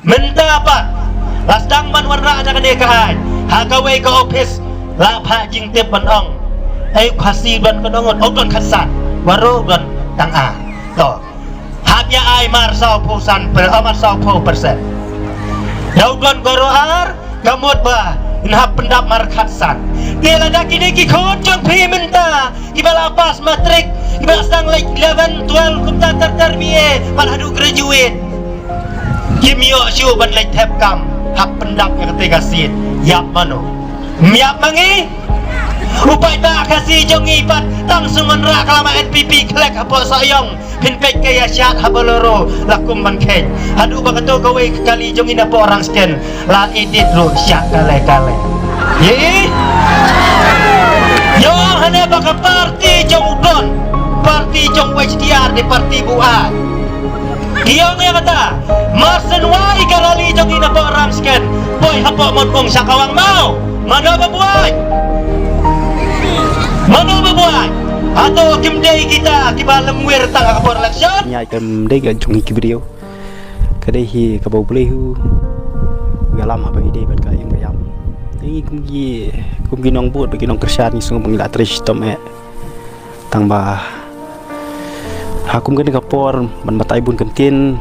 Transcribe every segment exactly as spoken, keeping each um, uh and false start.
Mynta pat la sdang ban wanrah da kane ka aiñ ha kawei ka ophis, la phah jingtip ban ong, ei, Khasi don ka dong, u don khatsan, waroh don tang ar. To, hap ïa ai mar sawphew san per, oh, mar sawphew percent. Da u don waroh ar, ka mut ba yn hap pyndap mar khatsan. Te lada kine ki khun jong phi mynta kiba la pass matric, kiba la sdang leit eleven, twelve, kumta ter ter B A, pat haduh graduate, kim ïoh shuh ban leit thep kam, hap pyndap ïa kata ka seat. Ïap mano? Ym ïap ma ngi? U paidbah Khasi jong ngi pat tang shu wanrah ka lama N P P khlek hapoh Sohiong. Phin peit ka ïa shad ha Bolero la kum ban kheiñ. Haduh ba kato kawei ka kali jong ngi na poh Rangsken la edit ruh shad kale kale. Ïa i? Ïa hane ba ka parti jong u don, parti jong u H D R, dei parti buaid. Ïa ong ïa kata, mar shen wai ka rali jong ngi na poh Rangsken, poi hapoh Mawtnong sha Kawang Maw. Mano ba buaid? Mano ba buaid? Hato kim dei kita kiba lem wir tang ha ka por election? Ïa, kam dei ka jong ngi ki briew. Ka dei hi kaba U Blei u ïalam haba ngi dei bad ka ïing ka ïam. Ngi kum ki, kum ki nongbud bad ki nongkyrshan ngi sngew ba ngi la trei shitom eh. Tang ba ha kum kane ka por ban batai bun kyntien,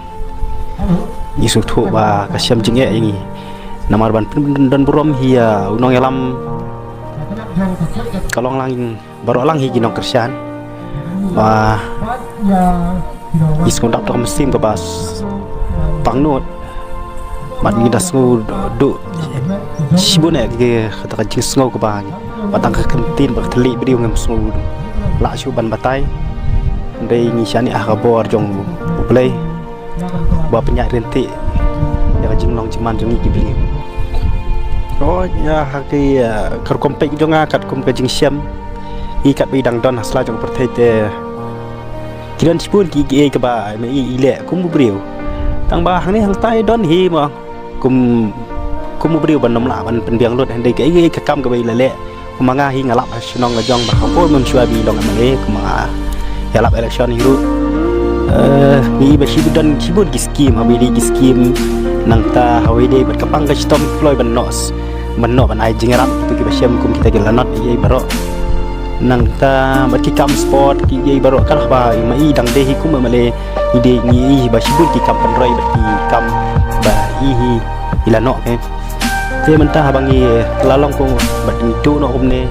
ngi sngewthuh ba ka shem jingeh ïa ngi. Namar ban pyndon burom hi ïa u nongïalam, ka long lang baroh lang hi ki nongkyrshan. Ba ngi sngewdap da ka mynsiem kaba s-, pangnud. Bad ngi da sngew duh shibun eh ki, kata ka jingsngew kaba, ba tang ka kyntien ba ka thylliej briew ngim sngew lah shuh ban batai. Hynrei ngi shaniah ha ka bor jong U Blei ba pynïaid ryntih ïa ka jinglong jingman jong ngi ki briew. Oh, ïa ha ki, eh, ka rukom peit jong nga katkum ka jingshem, ngi katba i dang don ha sla jong ka pyrthei te ki don shibun ki, ki, eh, kaba ma i, i leh kum u briew. Tang ba hangne hangtai don hi mo. Kum, kum u briew ban ym lah ban pynbiang lut, hynrei kaei kaei ka kam kaba i la leh. Kum ma nga hi nga lap ha shnong la jong ba hapoh mynshuwa ba i long M L A, kum ma nga ïalap election hi ruh. Eh, ngi i ba shibun don shibun ki scheme, haba i dei ki scheme. Nangta haba i dei bad ka pang ka shitom kloi ban noh s-, ban noh ban ai jingïarap ïa kiba shem kum kita ki lanot ïa i baroh. Nangta bad ki kam sport ki ïa i baroh, ka lah ba i ma i dang dei hi kum M L A. I dei ngi i ba shibun ki kam pynroi bad ki kam ba i hi i la noh, eh. Te mynta haba ngi la long kum bad ngi duh noh kumne,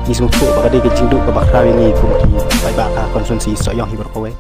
ngi sngewthuh ba ka dei ka jingduh kaba khraw ïa ngi kum ki paidbah ka constituency Sohiong hi baroh kawei.